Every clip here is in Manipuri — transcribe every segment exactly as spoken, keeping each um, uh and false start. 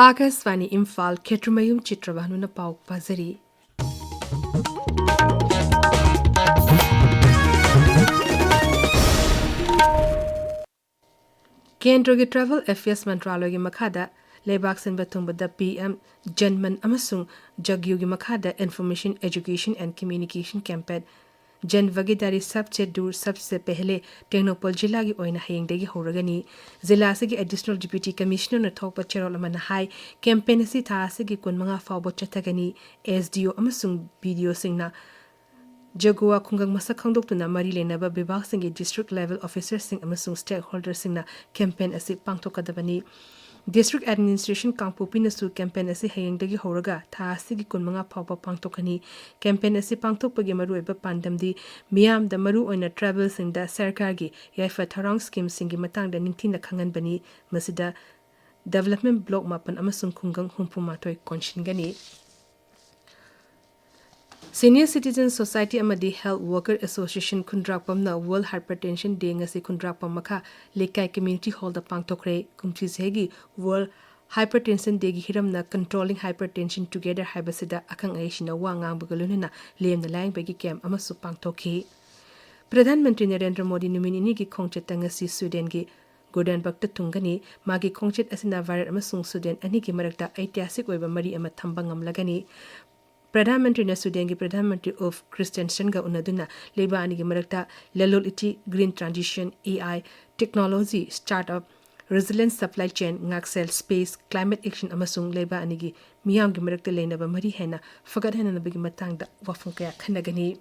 ꯑꯥꯀꯥꯁꯕꯥꯅꯤ ꯏꯝꯐꯥꯜ, ꯈꯦꯇ꯭ꯔꯤꯃꯌꯨꯝ ꯆꯤꯇ꯭ꯔꯕꯥꯅꯨꯅ ꯄꯥꯎ ꯄꯥꯖꯔꯤ꯫ ꯀꯦꯟꯗ꯭ꯔꯒꯤ ꯇ꯭ꯔꯥꯏꯕꯦꯜ ꯑꯦꯐꯤꯌꯔꯁ ꯃꯟꯇ꯭ꯔꯥꯂꯣꯏꯒꯤ ꯃꯈꯥꯗ ꯂꯩꯕꯥꯛ ꯁꯤꯟꯕ ꯊꯨꯡꯕꯗ ꯄꯤ ꯑꯦꯝ ꯖꯟꯃꯟ ꯑꯃꯁꯨꯡ ꯖꯒ꯭ꯌꯨꯒꯤ ꯃꯈꯥꯗ Information, Education and Communication Campaign, ꯖꯟ ꯚꯥꯒꯤꯗꯥꯔꯤ ꯁꯕꯁꯦ ꯗꯨꯔ ꯁꯕꯁꯦ ꯄꯦꯍꯂꯦ ꯇꯦꯡꯅꯧꯄꯜ ꯖꯤꯂꯥꯒꯤ ꯑꯣꯏꯅ ꯍꯌꯦꯡꯗꯒꯤ ꯍꯧꯔꯒꯅꯤ꯫ ꯖꯤꯂꯥ ꯑꯁꯤꯒꯤ ꯑꯦꯗꯤꯁꯅꯦꯜ ꯗꯤꯄ꯭ꯌꯨꯇꯤ ꯀꯃꯤꯁꯅꯔꯅ ꯊꯣꯛꯄ ꯆꯦꯔꯣꯜ ꯑꯃꯅ ꯍꯥꯏ, ꯀꯦꯝꯄꯦꯟ ꯑꯁꯤ ꯊꯥ ꯑꯁꯤꯒꯤ ꯀꯨꯟꯃꯉꯥ ꯐꯥꯎꯕ ꯆꯠꯊꯒꯅꯤ꯫ ꯑꯦꯁ ꯗꯤ ꯑꯣ ꯑꯃꯁꯨꯡ ꯕꯤ ꯗꯤ ꯑꯣꯁꯤꯡꯅ ꯖꯒꯨꯋꯥ ꯈꯨꯡꯒꯪ ꯃꯁꯛ ꯈꯪꯗꯣꯛꯇꯨꯅ ꯃꯔꯤ ꯂꯩꯅꯕ ꯕꯤꯚꯥꯒꯁꯤꯡꯒꯤ ꯗꯤꯁꯇ꯭ꯔꯤꯛ ꯂꯦꯚꯦꯜ ꯑꯣꯐꯤꯁꯔꯁꯤꯡ ꯑꯃꯁꯨꯡ ꯁ꯭ꯇꯦꯛ ꯍꯣꯜꯗꯔꯁꯤꯡꯅ ꯀꯦꯝꯄꯦꯟ ꯑꯁꯤ ꯄꯥꯡꯊꯣꯛꯀꯗꯕꯅꯤ꯫ ꯗꯤꯁꯇ꯭ꯔꯤꯛ ꯑꯦꯗꯃꯤꯅꯤꯁꯇ꯭ꯔꯦꯁꯟ ꯀꯥꯡꯄꯣꯛꯄꯤꯅꯁꯨ ꯀꯦꯝꯄꯦꯟ ꯑꯁꯤ ꯍꯌꯦꯡꯗꯒꯤ ꯍꯧꯔꯒ ꯊꯥ ꯑꯁꯤꯒꯤ ꯀꯨꯟꯃꯉꯥ ꯐꯥꯎꯕ ꯄꯥꯡꯊꯣꯛꯀꯅꯤ꯫ ꯀꯦꯝꯄꯦꯟ ꯑꯁꯤ ꯄꯥꯡꯊꯣꯛꯄꯒꯤ ꯃꯔꯨꯑꯣꯏꯕ ꯄꯥꯟꯗꯝꯗꯤ ꯃꯤꯌꯥꯝꯗ, ꯃꯔꯨꯑꯣꯏꯅ ꯇ꯭ꯔꯥꯏꯕꯦꯜꯁꯤꯡꯗ ꯁꯔꯀꯥꯔꯒꯤ ꯌꯥꯏꯐ ꯊꯧꯔꯥꯡ ꯁ꯭ꯀꯤꯝꯁꯤꯡꯒꯤ ꯃꯇꯥꯡꯗ ꯅꯤꯡꯊꯤꯅ ꯈꯪꯍꯟꯕꯅꯤ꯫ ꯃꯁꯤꯗ ꯗꯦꯕꯂꯞꯃꯦꯟ ꯕ꯭ꯂꯣꯛ ꯃꯥꯄꯟ ꯑꯃꯁꯨꯡ ꯈꯨꯡꯒꯪ ꯍꯨꯝꯐꯨ ꯃꯥꯊꯣꯏ ꯀꯣꯟꯁꯤꯟꯒꯅꯤ꯫ Senior Citizen Society ꯑꯃꯗꯤ Health Worker Association ꯈꯨꯟꯗ꯭ꯔꯥꯛꯄꯝꯅ World Hypertension Day ꯉꯁꯤ ꯈꯨꯟꯗ꯭ꯔꯥꯛꯄꯝ ꯃꯈꯥ ꯂꯩꯀꯥꯏ ꯀꯝꯃ꯭ꯌꯨꯅꯤꯇꯤ ꯍꯣꯜꯗ ꯄꯥꯡꯊꯣꯛꯈ꯭ꯔꯦ꯫ ꯀꯨꯝꯁꯤ ꯆꯍꯤꯒꯤ World Hypertension Dayꯒꯤ ꯍꯤꯔꯝꯅ Controlling Hypertension Together ꯍꯥꯏꯕꯁꯤꯗ ꯑꯈꯪ ꯑꯍꯩꯁꯤꯡꯅ ꯋꯥ ꯉꯥꯡꯕꯒ ꯂꯣꯏꯅꯅ ꯂꯦꯝꯅ ꯂꯥꯌꯦꯡꯕꯒꯤ ꯀꯦꯝꯞ ꯑꯃꯁꯨ ꯄꯥꯡꯊꯣꯛꯈꯤ꯫ ꯄ꯭ꯔꯙꯥꯟ ꯃꯟꯇ꯭ꯔꯤ ꯅꯔꯦꯟꯗ꯭ꯔ ꯃꯣꯗꯤ ꯅꯨꯃꯤꯠ ꯅꯤꯅꯤꯒꯤ ꯈꯣꯡꯆꯠꯇ ꯉꯁꯤ ꯁ꯭ꯋꯤꯗꯦꯟꯒꯤ ꯒꯣꯗꯦꯟꯕꯔꯒꯇ ꯊꯨꯡꯒꯅꯤ꯫ ꯃꯥꯒꯤ ꯈꯣꯡꯆꯠ ꯑꯁꯤꯅ ꯚꯥꯔꯠ ꯑꯃꯁꯨꯡ ꯁ꯭ꯋꯤꯗꯦꯟ ꯑꯅꯤꯒꯤ ꯃꯔꯛꯇ ꯑꯩꯇꯤꯍꯥꯁꯤꯛ ꯑꯣꯏꯕ ꯃꯔꯤ ꯑꯃ ꯊꯝꯕ ꯉꯝꯂꯒꯅꯤ꯫ ꯄ꯭ꯔꯙꯥꯟ ꯃꯟꯇ꯭ꯔꯤꯅ ꯁ꯭ꯋꯤꯗꯦꯟꯒꯤ ꯄ꯭ꯔꯙꯥꯟ ꯃꯟꯇ꯭ꯔꯤ ꯎꯜꯐ ꯀ꯭ꯔꯤꯁꯇꯦꯟꯁꯟꯒ ꯎꯅꯗꯨꯅ ꯂꯩꯕꯥꯛ ꯑꯅꯤꯒꯤ ꯃꯔꯛꯇ ꯂꯂꯣꯟ ꯏꯇꯤꯛ, green transition, A I, technology, startup, resilient supply chain, ꯉꯥꯛꯁꯦꯜ, space, climate action ꯑꯃꯁꯨꯡ ꯂꯩꯕꯥꯛ ꯑꯅꯤꯒꯤ ꯃꯤꯌꯥꯝꯒꯤ ꯃꯔꯛꯇ ꯂꯩꯅꯕ ꯃꯔꯤ ꯍꯦꯟꯅ ꯐꯒꯠꯍꯟꯅꯕꯒꯤ ꯃꯇꯥꯡꯗ ꯋꯥꯐꯝ ꯀꯌꯥ ꯈꯟꯅꯒꯅꯤ꯫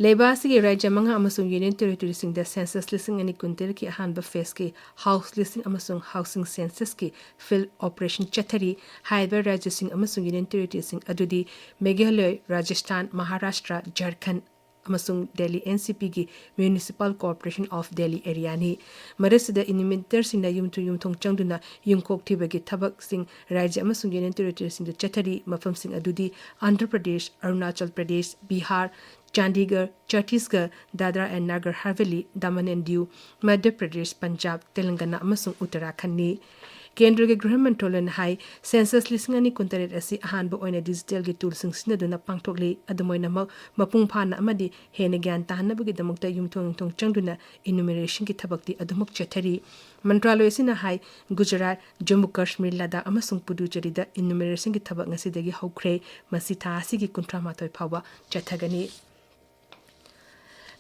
ꯂꯩꯕꯥꯛ ꯑꯁꯤꯒꯤ ꯔꯥꯖ꯭ꯌ ꯃꯉꯥ ꯑꯃꯁꯨꯡ ꯌꯨꯅꯤꯌꯟ ꯇꯦꯔꯤꯇꯣꯔꯤꯁꯤꯡꯗ ꯁꯦꯟꯁꯁ ꯂꯤꯁꯤꯡ ꯑꯅꯤ ꯀꯨꯟꯇꯔꯦꯠꯀꯤ ꯑꯍꯥꯟꯕ ꯐꯦꯖꯀꯤ ꯍꯥꯎꯁ ꯂꯤꯁꯤꯡ ꯑꯃꯁꯨꯡ ꯍꯥꯎꯁꯤꯡ ꯁꯦꯟꯁꯁꯀꯤ ꯐꯤꯜꯗ ꯑꯣꯄꯔꯦꯁꯟ ꯆꯠꯊꯔꯤ꯫ ꯍꯥꯏꯔꯤꯕ ꯔꯥꯖ꯭ꯌꯁꯤꯡ ꯑꯃꯁꯨꯡ ꯌꯨꯅꯤꯌꯟ ꯇꯦꯔꯤꯇꯣꯔꯤꯁꯤꯡ ꯑꯗꯨꯗꯤ ꯃꯦꯘꯥꯂꯣꯏ, ꯔꯥꯖꯁꯊꯥꯟ, ꯃꯍꯥꯔꯥꯁꯇ꯭ꯔ, ꯖꯔꯈꯟꯗ ꯑꯃꯁꯨꯡ ꯗꯦꯜꯂꯤ ꯑꯦꯟ ꯁꯤ ꯄꯤꯒꯤ Municipal Corporation of Delhi ꯑꯦꯔꯤꯌꯥꯅꯤ꯫ ꯃꯔꯛꯁꯤꯗ ꯏꯅꯤꯃꯦꯇꯔꯁꯤꯡꯅ ꯌꯨꯝꯊꯣꯡ ꯌꯨꯝꯊꯣꯡ ꯆꯪꯗꯨꯅ ꯌꯨꯝꯀꯣꯛ ꯊꯤꯕꯒꯤ ꯊꯕꯛꯁꯤꯡ ꯔꯥꯖ꯭ꯌ ꯑꯃꯁꯨꯡ ꯌꯨꯅꯤꯌꯟ ꯇꯦꯔꯤꯇꯣꯔꯤꯁꯤꯡꯗ ꯆꯠꯊꯔꯤ꯫ ꯃꯐꯝꯁꯤꯡ ꯑꯗꯨꯗꯤ ꯑꯟꯙ꯭ꯔ ꯄ꯭ꯔꯗꯦꯁ, ꯑꯔꯨꯅꯥꯆꯜ ꯄ꯭ꯔꯗꯦꯁ, ꯕꯤꯍꯥꯔ, ꯆꯥꯟꯗꯤꯒꯔ, ꯆꯇꯤꯁꯒꯔ, ꯗꯥꯗ꯭ꯔꯥ ꯑꯦꯟ ꯅꯥꯒꯔ ꯍꯥꯚꯦꯂꯤ, ꯗꯃꯟ ꯑꯦꯟ ꯗꯤꯎ, ꯃꯙ꯭ꯌ ꯄ꯭ꯔꯗꯦꯁ, ꯄꯟꯖꯥꯕ, ꯇꯦꯂꯪꯒꯥꯅꯥ ꯑꯃꯁꯨꯡ ꯎꯠꯇꯔꯥꯈꯟꯗꯅꯤ꯫ ꯀꯦꯟꯗ꯭ꯔꯒꯤ ꯒ꯭ꯔꯍ ꯃꯟꯇ꯭ꯔꯥꯂꯌꯅ ꯍꯥꯏ, ꯁꯦꯟꯁꯁ ꯂꯤꯁꯤꯡ ꯑꯅꯤ ꯀꯨꯟꯇꯔꯦꯠ ꯑꯁꯤ ꯑꯍꯥꯟꯕ ꯑꯣꯏꯅ ꯗꯤꯖꯤꯇꯦꯜꯒꯤ ꯇꯨꯜꯁꯤꯡ ꯁꯤꯖꯤꯟꯅꯗꯨꯅ ꯄꯥꯡꯊꯣꯛꯂꯤ꯫ ꯑꯗꯨꯝ ꯑꯣꯏꯅꯃꯛ, ꯃꯄꯨꯡ ꯐꯥꯅ ꯑꯃꯗꯤ ꯍꯦꯟꯅ ꯒ꯭ꯌꯥꯟ ꯇꯥꯍꯟꯅꯕꯒꯤꯗꯃꯛꯇ ꯌꯨꯝꯊꯣꯡ ꯌꯨꯝꯊꯣꯡ ꯆꯪꯗꯨꯅ ꯏꯅꯨꯃꯦꯔꯦꯁꯟꯒꯤ ꯊꯕꯛꯇꯤ ꯑꯗꯨꯃꯛ ꯆꯠꯊꯔꯤ꯫ ꯃꯟꯇ꯭ꯔꯥꯂꯣꯏ ꯑꯁꯤꯅ ꯍꯥꯏ, ꯒꯨꯖꯔꯥꯠ, ꯖꯝꯃꯨ ꯀꯥꯁꯃꯤꯔ, ꯂꯗꯥꯈ ꯑꯃꯁꯨꯡ ꯄꯨꯗꯨꯆꯦꯔꯤꯗ ꯏꯅꯨꯃꯦꯔꯦꯁꯟꯒꯤ ꯊꯕꯛ ꯉꯁꯤꯗꯒꯤ ꯍꯧꯈ꯭ꯔꯦ꯫ ꯃꯁꯤ ꯊꯥ ꯑꯁꯤꯒꯤ ꯀꯨꯟꯊ꯭ꯔꯥ ꯃꯥꯊꯣꯏ ꯐꯥꯎꯕ ꯆꯠꯊꯒꯅꯤ꯫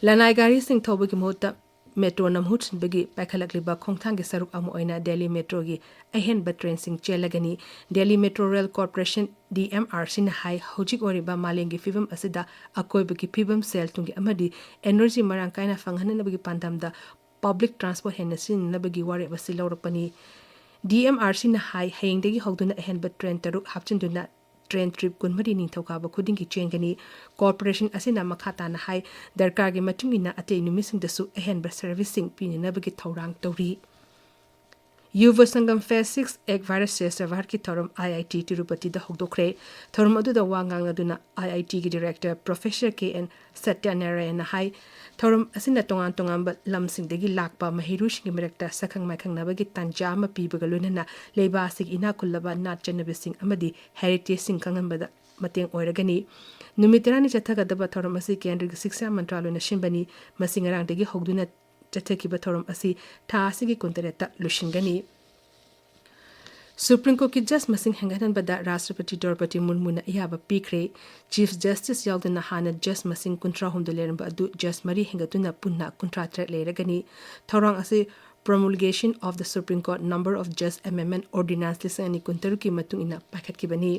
ꯂꯅꯥꯏ ꯒꯥꯔꯤꯁꯤꯡ ꯊꯧꯕꯒꯤ ꯃꯍꯨꯠꯇ ꯃꯦꯇ꯭ꯔꯣꯅ ꯃꯍꯨꯠ ꯁꯤꯟꯕꯒꯤ ꯄꯥꯏꯈꯠꯂꯛꯂꯤꯕ ꯈꯣꯡꯊꯥꯡꯒꯤ ꯁꯔꯨꯛ ꯑꯃ ꯑꯣꯏꯅ ꯗꯦꯜꯂꯤ ꯃꯦꯇ꯭ꯔꯣꯒꯤ ꯑꯍꯦꯟꯕ ꯇ꯭ꯔꯦꯟꯁꯤꯡ ꯆꯦꯜꯂꯒꯅꯤ꯫ Delhi metro rail corporation, D M R ꯁꯤꯅ ꯍꯥꯏ, ꯍꯧꯖꯤꯛ ꯑꯣꯏꯔꯤꯕ ꯃꯥꯂꯦꯝꯒꯤ ꯐꯤꯕꯝ ꯑꯁꯤꯗ ꯑꯀꯣꯏꯕꯒꯤ ꯐꯤꯕꯝ, ꯁꯦꯜ ꯊꯨꯝꯒꯤ ꯑꯃꯗꯤ ꯑꯦꯅꯔꯖꯤ ꯃꯔꯥꯡ ꯀꯥꯏꯅ ꯐꯪꯍꯟꯅꯕꯒꯤ ꯄꯥꯟꯗꯝꯗ ꯄꯕ꯭ꯂꯤꯛ ꯇ꯭ꯔꯥꯟꯁꯄꯣꯔꯠ ꯍꯦꯟꯅ ꯁꯤꯖꯤꯟꯅꯅꯕꯒꯤ ꯋꯥꯔꯦꯞ ꯑꯁꯤ ꯂꯧꯔꯛꯄꯅꯤ꯫ ꯗꯤ ꯑꯦꯝ ꯑꯥꯔ ꯁꯤꯅ ꯍꯥꯏ, ꯍꯌꯦꯡꯗꯒꯤ ꯍꯧꯗꯨꯅ ꯑꯍꯦꯟꯕ ꯇ꯭ꯔꯦꯟ ꯇꯔꯨꯛ ꯍꯥꯞꯆꯤꯟꯗꯨꯅ ꯇ꯭ꯔꯦꯟ ꯇ꯭ꯔꯤꯞ ꯀꯨꯟꯃꯔꯤ ꯅꯤꯡꯊꯧꯀꯥꯕ ꯈꯨꯗꯤꯡꯒꯤ ꯆꯦꯟꯒꯅꯤ꯫ ꯀꯣꯔꯄꯣꯔꯦꯁꯟ ꯑꯁꯤꯅ ꯃꯈꯥ ꯇꯥꯅ ꯍꯥꯏ, ꯗꯔꯀꯥꯔꯒꯤ ꯃꯇꯨꯡ ꯏꯟꯅ ꯑꯇꯩ ꯅꯨꯃꯤꯠꯁꯤꯡꯗꯁꯨ ꯑꯍꯦꯟꯕ ꯁꯔꯚꯤꯁꯁꯤꯡ ꯄꯤꯅꯅꯕꯒꯤ ꯊꯧꯔꯥꯡ ꯇꯧꯔꯤ꯫ ꯌꯨꯕ ꯁꯪꯒꯝ ꯐꯦꯁ ꯁꯤꯛꯁ ꯑꯦꯛ ꯚꯥꯔꯠ ꯁ꯭ꯔꯦꯁꯊ ꯚꯥꯔꯠꯀꯤ ꯊꯧꯔꯝ ꯑꯥꯏ ꯑꯥꯏ ꯇꯤ ꯇꯤꯔꯨꯄꯇꯤꯗ ꯍꯧꯗꯣꯛꯈ꯭ꯔꯦ꯫ ꯊꯧꯔꯝ ꯑꯗꯨꯗ ꯋꯥ ꯉꯥꯡꯂꯗꯨꯅ ꯑꯥꯏ ꯑꯥꯏ ꯇꯤꯒꯤ ꯗꯤꯔꯦꯛꯇꯔ ꯄ꯭ꯔꯣꯐꯦꯁꯔ ꯀꯦ ꯑꯦꯟ ꯁꯠꯌꯅꯥꯔꯥꯌꯟꯅ ꯍꯥꯏ, ꯊꯧꯔꯝ ꯑꯁꯤꯅ ꯇꯣꯉꯥꯟ ꯇꯣꯉꯥꯟꯕ ꯂꯝꯁꯤꯡꯗꯒꯤ ꯂꯥꯛꯄ ꯃꯍꯩꯔꯣꯏꯁꯤꯡꯒꯤ ꯃꯔꯛꯇ ꯁꯛꯈꯪ ꯃꯥꯏꯈꯪꯅꯕꯒꯤ ꯇꯥꯟꯖꯥ ꯑꯃ ꯄꯤꯕꯒ ꯂꯣꯏꯅꯅ ꯂꯩꯕꯥꯛ ꯑꯁꯤꯒꯤ ꯏꯅꯥꯛ ꯈꯨꯜꯂꯕ ꯅꯥꯠ ꯆꯠꯅꯕꯤꯁꯤꯡ ꯑꯃꯗꯤ ꯍꯦꯔꯤꯇꯦꯖꯁꯤꯡ ꯈꯪꯍꯟꯕꯗ ꯃꯇꯦꯡ ꯑꯣꯏꯔꯒꯅꯤ꯫ ꯅꯨꯃꯤꯠ ꯇꯔꯥꯅꯤ ꯆꯠꯊꯒꯗꯕ ꯊꯧꯔꯝ ꯑꯁꯤ ꯀꯦꯟꯗ꯭ꯔꯒꯤ ꯁꯤꯛꯁꯥ ꯃꯟꯇ꯭ꯔꯥꯂꯣꯏꯅ ꯁꯤꯟꯕꯅꯤ꯫ ꯃꯁꯤ ꯉꯔꯥꯡꯗꯒꯤ ꯍꯧꯗꯨꯅ ꯆꯠꯊꯈꯤꯕ ꯊꯧꯔꯝ ꯑꯁꯤ ꯊꯥ ꯑꯁꯤꯒꯤ ꯀꯨꯟꯇꯔꯦꯠꯇ ꯂꯣꯏꯁꯤꯟꯒꯅꯤ꯫ ꯁꯨꯄ꯭ꯔꯤꯝ ꯀꯣꯔꯠꯀꯤ ꯖꯖ ꯃꯁꯤꯡ ꯍꯦꯟꯒꯠꯍꯟꯕꯗ ꯔꯥꯁꯇ꯭ꯔꯄꯇꯤ ꯗ꯭ꯔꯧꯄꯗꯤ ꯃꯨꯔꯃꯨꯅ ꯑꯌꯥꯕ ꯄꯤꯈ꯭ꯔꯦ꯫ ꯆꯤꯐ ꯖꯁꯇꯤꯁ ꯌꯥꯎꯗꯅ ꯍꯥꯟꯅ ꯖꯖ ꯃꯁꯤꯡ ꯀꯨꯟꯊ꯭ꯔꯥꯍꯨꯝꯗꯣꯏ ꯂꯩꯔꯝꯕ ꯑꯗꯨ ꯖꯖ ꯃꯔꯤ ꯍꯦꯟꯒꯠꯇꯨꯅ ꯄꯨꯟꯅ ꯀꯨꯟꯊ꯭ꯔꯥ ꯇꯔꯦꯠ ꯂꯩꯔꯒꯅꯤ꯫ ꯊꯧꯔꯥꯡ ꯑꯁꯤ Promulgation of the Supreme Court Number of Judge Amendment Ordinance ꯂꯤꯁꯤꯡ ꯑꯅꯤ ꯀꯨꯟꯇꯔꯨꯛꯀꯤ ꯃꯇꯨꯡ ꯏꯟꯅ ꯄꯥꯏꯈꯠꯈꯤꯕꯅꯤ꯫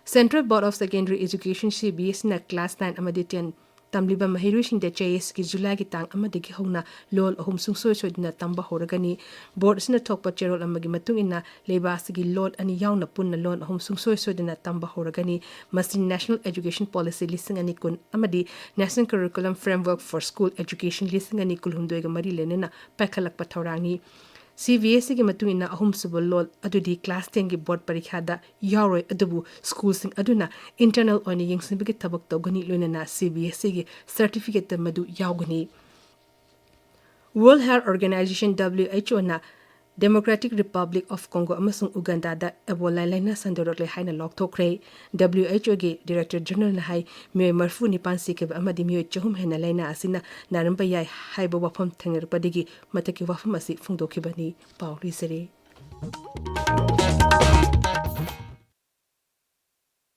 Central Board of Secondary Education, C B S ꯏꯅ ꯀ꯭ꯂꯥꯁ ꯅꯥꯏꯟ ꯑꯃꯗꯤ ꯇꯦꯟ ꯇꯝꯂꯤꯕ ꯃꯍꯩꯔꯣꯏꯁꯤꯡꯗ ꯆꯌꯦꯠꯁꯤꯒꯤ ꯖꯨꯂꯥꯏꯒꯤ ꯇꯥꯡ ꯑꯃꯗꯒꯤ ꯍꯧꯅ ꯂꯣꯜ ꯑꯍꯨꯝ ꯁꯨꯡꯁꯣꯏ ꯁꯣꯏꯗꯅ ꯇꯝꯕ ꯍꯧꯔꯒꯅꯤ꯫ ꯕꯣꯔꯗ ꯑꯁꯤꯅ ꯊꯣꯛꯄ ꯆꯦꯔꯣꯜ ꯑꯃꯒꯤ ꯃꯇꯨꯡ ꯏꯟꯅ ꯂꯩꯕꯥꯛ ꯑꯁꯤꯒꯤ ꯂꯣꯜ ꯑꯅꯤ ꯌꯥꯎꯅ ꯄꯨꯟꯅ ꯂꯣꯜ ꯑꯍꯨꯝ ꯁꯨꯡꯁꯣꯏ ꯁꯣꯏꯗꯅ ꯇꯝꯕ ꯍꯧꯔꯒꯅꯤ꯫ ꯃꯁꯤ National Education Policy ꯂꯤꯁꯤꯡ ꯑꯅꯤ ꯀꯨꯟ ꯑꯃꯗꯤ National Curriculum Framework for School Education ꯂꯤꯁꯤꯡ ꯑꯅꯤ ꯀꯨꯟꯍꯨꯝꯗꯣꯏꯒ ꯃꯔꯤ ꯂꯩꯅꯅ ꯄꯥꯏꯈꯠꯂꯛꯄ ꯊꯧꯔꯥꯡꯅꯤ꯫ ꯁꯤ ꯕꯤ ꯑꯦꯁ ꯏꯒꯤ ꯃꯇꯨꯡ ꯏꯟꯅ ꯑꯍꯨꯝꯁꯨꯕ ꯂꯣꯜ ꯑꯗꯨꯗꯤ ꯀ꯭ꯂꯥꯁ ꯇꯦꯟꯒꯤ ꯕꯣꯔꯗ ꯄꯔꯤꯈꯥꯗ ꯌꯥꯎꯔꯣꯏ, ꯑꯗꯨꯕꯨ ꯁ꯭ꯀꯨꯜꯁꯤꯡ ꯑꯗꯨꯅ ꯏꯟꯇꯔꯅꯦꯜ ꯑꯣꯏꯅ ꯌꯦꯡꯁꯤꯟꯕꯒꯤ ꯊꯕꯛ ꯇꯧꯒꯅꯤ, ꯂꯣꯏꯅꯅ ꯁꯤ ꯕꯤ ꯑꯦꯁ ꯏꯒꯤ ꯁꯔꯇꯤꯐꯤꯀꯦꯠꯇ ꯃꯗꯨ ꯌꯥꯎꯒꯅꯤ꯫ World Health Organization, W H O Democratic Republic of Congo ꯑꯃꯁꯨꯡ ꯎꯒꯥꯟꯗꯥꯗ ꯑꯦꯕꯣꯂꯥ ꯂꯥꯏꯅꯥ ꯁꯟꯗꯣꯔꯛꯂꯦ ꯍꯥꯏꯅ ꯂꯥꯎꯊꯣꯛꯈ꯭ꯔꯦ꯫ W H O ꯒꯤ Director Generalꯅ ꯍꯥꯏ, ꯃꯤꯑꯣꯏ ꯃꯔꯤꯐꯨ ꯅꯤꯄꯥꯟ ꯁꯤꯈꯤꯕ ꯑꯃꯗꯤ ꯃꯤꯑꯣꯏ ꯆꯍꯨꯝ ꯍꯦꯟꯅ ꯂꯥꯏꯅꯥ ꯑꯁꯤꯅ ꯅꯥꯔꯝꯕ ꯌꯥꯏ ꯍꯥꯏꯕ ꯋꯥꯐꯝ ꯊꯦꯡꯅꯔꯛꯄꯗꯒꯤ ꯃꯊꯛꯀꯤ ꯋꯥꯐꯝ ꯑꯁꯤ ꯐꯣꯡꯗꯣꯛꯈꯤꯕꯅꯤ꯫ ꯄꯥꯎ ꯂꯣꯏꯁꯤꯔꯦ꯫